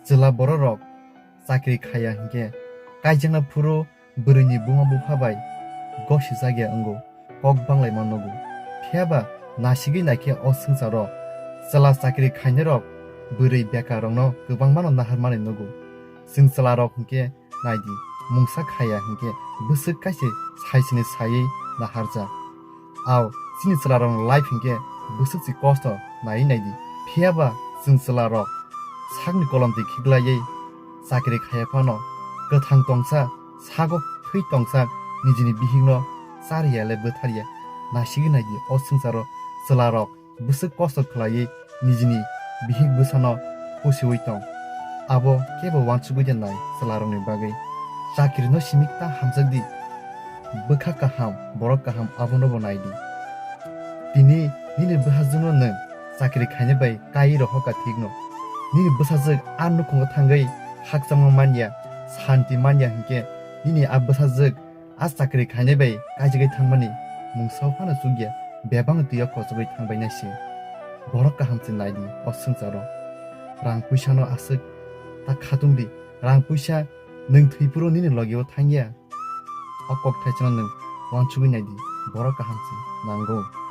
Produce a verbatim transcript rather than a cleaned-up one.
Chwla bororok chakri khaiya hinkhe kaijakna phuru bwrwini buma bupha bai gosijakya wngo, kok banglaima nugo. Phiyaba nasigwi naikhe o swngcharo chwla chakri khainairok bwrwi bekarrokno kwbangmano naharmani nugo. Chwng chwlarok hinkhe naidi, mungsa khaiya hinkhe bwswk kaisa saisini saiwi naharjak. Ao chini chwlarokni life hinkhe bwswk se kosto naiwi naidi. Phiyaba chwng chwlarok sakni kolomtwi khiklaiwi chakri khaiya phano kwthang tongsa, sago thwi tongsa nijini bihikno charya le bwtharya. Nasigwi naidi, o swngcharo chwlarok bwswk kosto khlaiwi nijini bihik bwsano pusiwi tong. Abo kebo uansugwi de nai chwlarokni bagwi. Chakrino simi ta hamjak di. Bwkha kaham, borok kaham abono bo nai di. Tini nini bwsajwkno nwng chakri khaina bai kaiwi rohor kha thikno. Nini bwsajwk a nukhungo thangwi hakchangma manya, santi manya hinkhe nini a bwsajwk a chakri khainai bai kaijagwi thangmani mungsa phano chukya, bebak twi o kochogwi thangbainai se. Borok kaham se naidi o swngcharo. Rang puisano aswk ta khatung di. Rang puisa nwng thwi phuru nini logi o thangya. O kok thaisano nwng uansugwi naidi. Borok kaham se nango.